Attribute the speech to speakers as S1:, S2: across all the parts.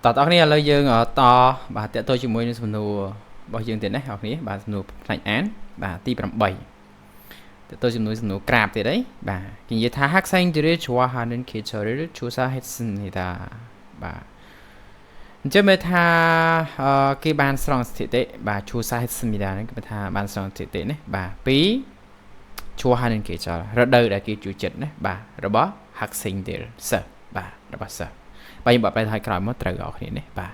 S1: តោះបងប្អូនឥឡូវយើងតបាទតទៅជាមួយនឹងសំណួររបស់យើងទៀតណាបងប្អូនបាទសំណួរផ្នែកអានបាទទី8តទៅជាមួយសំណួរក្រាបទៀតអីបាទគេនិយាយថា 학생들이 좋아하는 계절을 조사했습니다 បាទអញ្ចឹងមើលថាគេបានស្រង់ស្ថិតិបាទ 조사했습니다 ហ្នឹងគេថាបានស្រង់ស្ថិតិណាបាទពី 좋아하는 계절 រដូវដែលគេចូលចិត្តណាបាទរបស់ 학생들 សិស្សបាទរបស់សិស្សបាទយើងបកប្រែថាក្រោយមកត្រូវអស់គ្នានេះបាទ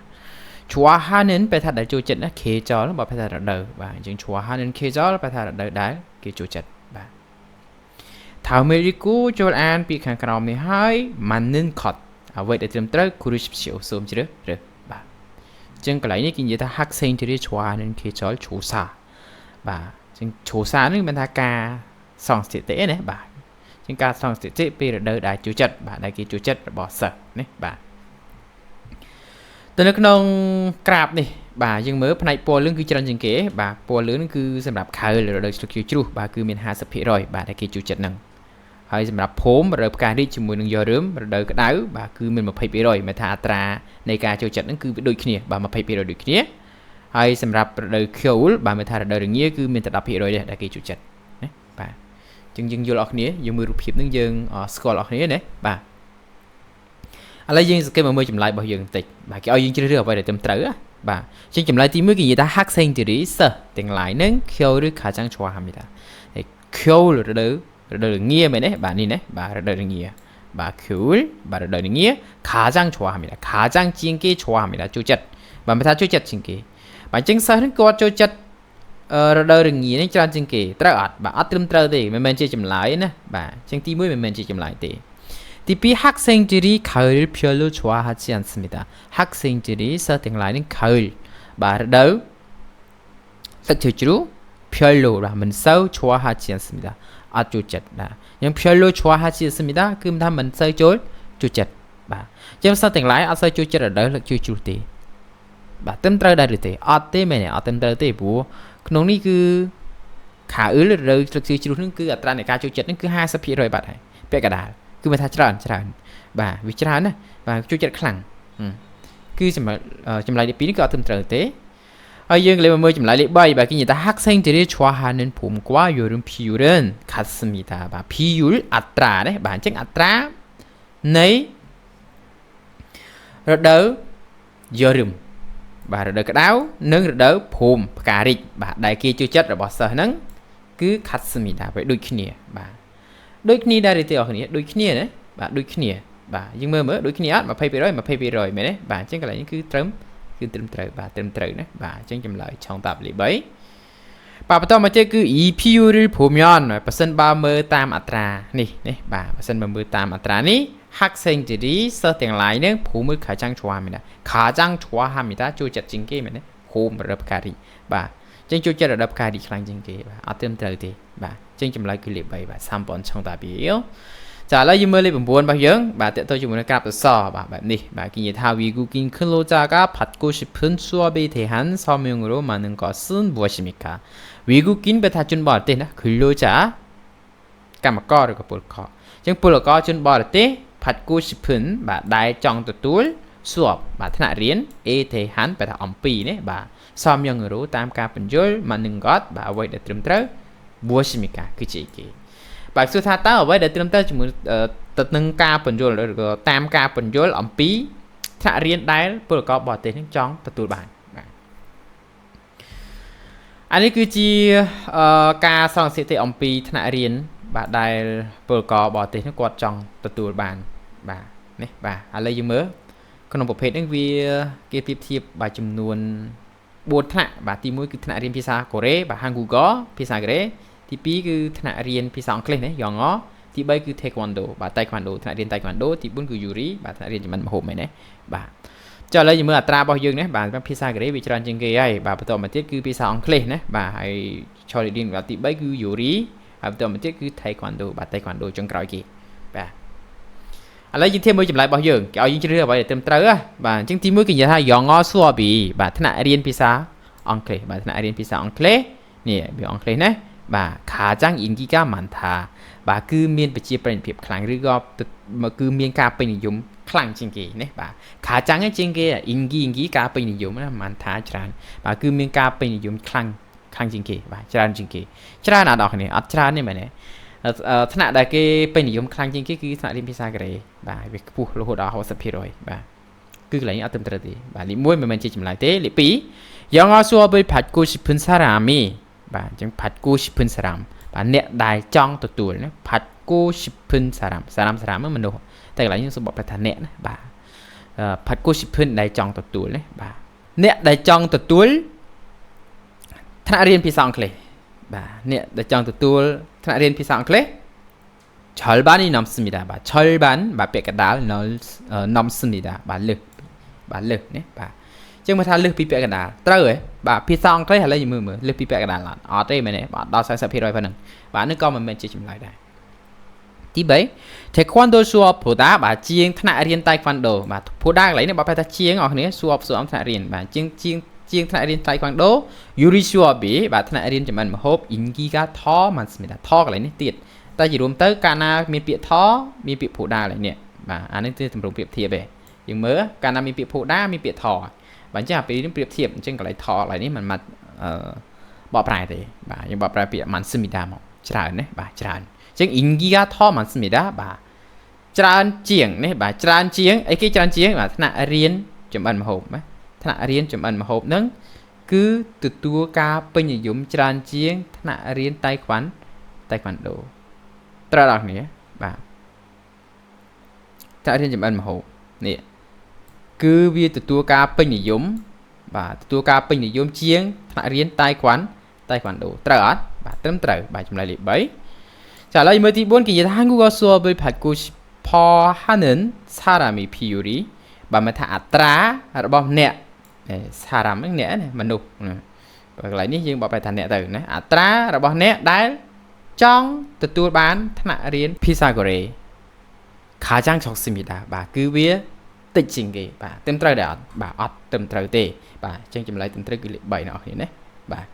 S1: 좋아하는 ប្រែថាដែលចូលចិត្តណា 계절 បើប្រែថារដូវបាទអញ្ចឹង 좋아하는 계절 ប្រែថារដូវដែលគេចូលចិត្តបាទ다음을 읽고ចូលអានពីខាងក្រោមនេះហើយ 맞는 것 អ្វីដែលត្រឹមត្រូវ 고르십시오 សូមជ្រើសរើសបាទអញ្ចឹងកន្លែងនេះគេនិយាយថា 학생들이 좋아하는 계절 조사 បាទអញ្ចឹង 조사 នេះមានថាការសង់ស្ថិតិណាបាទជាងការសង់ស្ថិតិពីរដូវដែលចូលចិត្តបាទដែលគេចូលចិត្តរបស់សិស្សនេះបាទទៅនៅក្នុងក្រាបនេះបាទយើងមើលផ្នែកពណ៌លឿងគឺច្រើនជាងគេបាទពណ៌លឿងគឺសម្រាប់ខើរដូវស្លឹកឈើជ្រុះបាទគឺមាន50%បាទដែលគេចូលចិត្តហ្នឹងហើយសម្រាប់ភូមិរដូវផ្ការីកជាមួយនឹងយរើមរដូវក្តៅបាទគឺមាន20%មានថាអត្រានៃការចូលចិត្តហ្នឹងគឺវាដូចគ្នាបាទ20%ដូចគ្នាហើយសម្រាប់រដូវខៀវបាទមានថារដូវរងាគឺមានតែ10%ទេដែលគេចូលចិត្តណាបាទចឹងយើងយល់អស់គ្នាយើងមើលរូបភាពហ្នឹងយើងស្គាល់អស់គ្នាណាបាទឥឡូវយើងសង្កេតមកមើលចម្លើយរបស់យើងបន្តិចបាទគេឲ្យយើងជ្រើសរើសអ្វីដែលត្រឹមត្រូវបាទចឹងចម្លើយទី1គេនិយាយថា 학생들이 សិស្សទាំងឡាយនឹង 겨울을 가장 좋아합니다 ហើយ 겨울 រដូវរដូវរងាមែនទេបាទនេះណាបាទរដូវរងាបាទ 겨울 បាទរដូវរងា 가장 좋아합니다 가장 ជាងគេ 좋아합니다 ចូលចិត្តបាទមិនថាចូលចិត្តជាងគេបាទអញ្ចឹងសិស្សហ្នឹងគាត់ចូលចិត្តរដូវរងានេះច្រើនជាងគេត្រូវអត់បាទអត់ត្រឹមត្រូវទេមិនមែនជាចម្លើយណាបាទអញ្ចឹងទី1មិនមែនជាចម្លើយទេទី2 학생들이 가을을 별로 좋아하지 않습니다. 학생들이 សិស្សទាំងឡាយនឹង 가을 បាទរដូវស្លឹកឈើជ្រុះ 별로 បាទមិនសូវ 좋아하지 않습니다. អត់ចូលចិត្តបាទអញ្ចឹង 별로 좋아하지 않습니다 គឺមិនថាមិនសូវចូលចូលចិត្តបាទអញ្ចឹងសិស្សទាំងឡាយអត់សូវចូលចិត្តរដូវស្លឹកឈើជ្រុះទេបាទត្រឹមត្រូវដែរឬទេអត់ទេមែនទេអត់ត្រឹមត្រូវទេព្រោះក្នុងនេះគឺ 가을 រដូវស្លឹកឈើជ្រុះនឹងគឺអត្រានៃការចូលចិត្តនឹងគឺ50%បាត់ហើយពាក់កណ្ដាលគឺមិនថាច្រើនច្រើនបាទវាច្រើនណាបាទចូលចិត្តខ្លាំងគឺសម្រាប់ចម្លើយលេខ2នេះគឺអត់ត្រឹមត្រូវទេហើយយើងលេខមកមើលចម្លើយលេខ3បាទគេនិយាយថា 학생들이 좋아하는 봄과 여름 비율은 같습니다 បាទ 비율 អត្រាណាបាទអញ្ចឹងអត្រានៃរដូវ 여름 បាទរដូវក្តៅនិងរដូវ 봄 ផ្ការីកបាទដែលគេចូលចិត្តរបស់សិស្សហ្នឹងគឺ 같습니다 វាដូចគ្នាបាទដូចគ្នាដែរទេអស់គ្នាដូចគ្នាណាបាទដូចគ្នាបាទយើងមើលមើលដូចគ្នាអត់20% 20%មែនទេបាទអញ្ចឹងកន្លែងនេះគឺត្រឹមគឺត្រឹមត្រូវបាទត្រឹមត្រូវណាបាទអញ្ចឹងចម្លើយ정답 លេខ3បាទបន្តមកទៀតគឺ 이 비율을 보면 បើសិនបើមើលតាមអត្រានេះនេះបាទបើសិនបើមើលតាមអត្រានេះ 학생들이 សិស្សទាំងឡាយនឹង 봄을 가장 좋아합니다. 가장 좋아합니다 ចូលចិត្តជាងគេមែនទេ 봄 រដូវផ្ការីកបាទអញ្ចឹងចូលចិត្តរដូវផ្ការីកខ្លាំងជាងគេបាទអត់ត្រឹមត្រូវទេបាទអញ្ចឹងចម្លើយគឺលេខ3បាទ3번 정답이에요 ចាឥឡូវយើងមើលលេខ9របស់យើងបាទតើទៅជាមួយនឹងក្រាបសសរបាទបែបនេះបាទគេនិយាយថា 외국인 근로자가 받고 싶은 수업에 대한 설명으로 맞는 것은 무엇입니까? 외국인 បែរថាជនបរទេសណា 근로자 កម្មករឬក៏ពលករអញ្ចឹងពលករជនបរទេស 받고 싶은 បាទដែលចង់ទទួល 수업 បាទថ្នាក់រៀន 에 대한 បែរថាអំពីនេះបាទ 설명으로 តាមការបញ្យល់ 맞는 것 បាទអ្វីដែលត្រឹមត្រូវ 무엇입니까 គឺជាអីគេបាទសួរថាតើអ្វីដែលត្រឹមត្រូវជាមួយទៅនឹងការបញ្យល់ឬក៏តាមការបញ្យល់អំពីថ្នាក់រៀនដែលពលករបរទេសនឹងចង់ទទួលបានបាទអានេះគឺជាការសង្ស័យអំពីថ្នាក់រៀនបាទដែលពលករបរទេសនឹងគាត់ចង់ទទួលបានបាទនេះបាទឥឡូវយើងមើលក្នុងប្រភេទនេះវាគេប្រៀបធៀបបាទចំនួន4ថ្នាក់បាទទី1គឺថ្នាក់រៀនភាសាកូរ៉េបាទ 한국어 ភាសាកូរ៉េទី2គឺថ្នាក់រៀនភាសាអង់គ្លេសណា 영어 ទី3គឺ Taekwondo បាទ Taekwondo ថ្នាក់រៀន Taekwondo ទី4គឺ 요리 បាទថ្នាក់រៀនចម្អិនម្ហូបមែនទេបាទចុះឥឡូវយើងមើលអត្រារបស់យើងណាបាទភាសាកូរ៉េវាច្រើនជាងគេហើយបាទបន្តមកទៀតគឺភាសាអង់គ្លេសណាបាទហើយឆលរៀនទី3គឺ 요리 ហើយបន្តមកទៀតគឺ Taekwondo បាទ Taekwondo ចុងក្រោយគេបាទឥឡូវយើងធៀបមើលចម្លើយរបស់យើងគេឲ្យយើងជ្រើសរើសអ្វីដែលត្រឹមត្រូវណាបាទអញ្ចឹងទី1គេនិយាយថា 영어 수업이 បាទថ្នាក់រៀនភាសាអង់គ្លេសបាទថ្នាក់រៀនភាសាអង់គ្លេសនេះវាអង់គ្លេសណា បាទ가장 인기가 많다 បាទគឺមានប្រជាប្រិយភាពខ្លាំងឬក៏គឺមានការពេញនិយមខ្លាំងជាងគេណាបាទ가장 ជាងគេ 인기 인기 ការពេញនិយមណា많다 ច្រើនបាទគឺមានការពេញនិយមខ្លាំងខ្លាំងជាងគេបាទច្រើនជាងគេច្រើនអត់ដល់គ្នាអត់ច្រើនទេមែនទេថ្នាក់ដែលគេពេញនិយមខ្លាំងជាងគេគឺថ្នាក់រៀនភាសាកូរ៉េបាទវាខ្ពស់រហូតដល់60%បាទគឺកន្លែងអត់ត្រឹមត្រូវទេបាទលេខ1មិនមែនជាចម្លើយទេលេខ2 영어 수업을 받고 싶은 사람이 បាទអញ្ចឹង 받고 싶은 사람 បាទអ្នកដែលចង់ទទួលណា 받고 싶은 사람 사람 사람 មនុស្សតែកន្លែងនេះសូមបកប្រែថាអ្នកណាបាទ 받고 싶은 ដែលចង់ទទួលណាបាទអ្នកដែលចង់ទទួលថ្នាក់រៀនភាសាអង់គ្លេសបាទអ្នកដែលចង់ទទួលថ្នាក់រៀនភាសាអង់គ្លេស 절반이 넘습니다. បាទ 절반 បាទពាក្យកណ្ដាល 넘습니다 បាទលើសបាទលើសណាបាទចឹងមកថាលើសពីពាក្យកណ្ដាលត្រូវហ៎បាទភាសាអង់គ្លេសឥឡូវយើងមើលមើលលើសពីពាក្យកណ្ដាលអត់អត់ទេមែនទេបាទដល់40%ប៉ុណ្ណឹងបាទនេះក៏មិនមែនជាចម្លើយដែរទី3 태권도 수업보다 បាទជាងថ្នាក់រៀនតៃក្វាន់ដូបាទ 보다 កន្លែងនេះបើប្រែថាជាងអស់គ្នា 수업 수업 ថ្នាក់រៀនបាទជាងជាងជាងថ្នាក់រៀនតៃក្វាន់ដូ 요리 수업이 បាទថ្នាក់រៀនចម្អិនម្ហូប 인기가 더 많습니다 더 កន្លែងនេះទៀតតែជារួមទៅកាលណាមានពាក្យ 더 មានពាក្យ 보다 កន្លែងនេះបាទអានេះគឺទម្រង់ប្រៀបធៀបឯងយើងមើលកាលណាមានពាក្យ 보다 មានពាក្យ 더 បាទអញ្ចឹងអាពេលនេះប្រៀបធៀបអញ្ចឹងកន្លែង 더 កន្លែងនេះมันមកអឺបកប្រែទេបាទយើងបកប្រែពាក្យ 많습니다 មកច្រើនណាបាទច្រើនអញ្ចឹង 인기가 더 많습니다 បាទច្រើនជាងនេះបាទច្រើនជាងអីគេច្រើនជាងបាទថ្នាក់រៀនចម្អិនម្ហូបណាថ្នាក់រៀនចម្អិនម្ហូបហ្នឹងគឺទទួលការពេញនិយមច្រើនជាងថ្នាក់រៀនតៃក្វាន់តៃក្វាន់ដូត្រូវដល់គ្នាបាទថ្នាក់រៀនចម្អិនម្ហូបនេះគឺវាទទួលការពេញនិយមបាទទទួលការពេញនិយមជាងថ្នាក់រៀនតៃក្វាន់តៃក្វាន់ដូត្រូវអត់បាទត្រឹមត្រូវបាទចម្លើយលេខ3ចាឥឡូវមើលទី4គេនិយាយថា 한국어 수업을 받고 싶어 하는 사람의 비율이 បាទមកថាអត្រារបស់អ្នក 사람 ហ្នឹងអ្នកណាមនុស្សបើកន្លែងនេះយើងបកប្រែថាអ្នកទៅណាអត្រារបស់អ្នកដែលចង់ទទួលបានថ្នាក់រៀនភាសាកូរ៉េ 가장 적습니다 បាទគឺវាតិចជាងគេបាទត្រឹមត្រូវដែរអត់បាទអត់ត្រឹមត្រូវទេបាទអញ្ចឹងចម្លើយត្រឹមត្រូវគឺលេខ3អ្នកនរគ្នាណាបាទ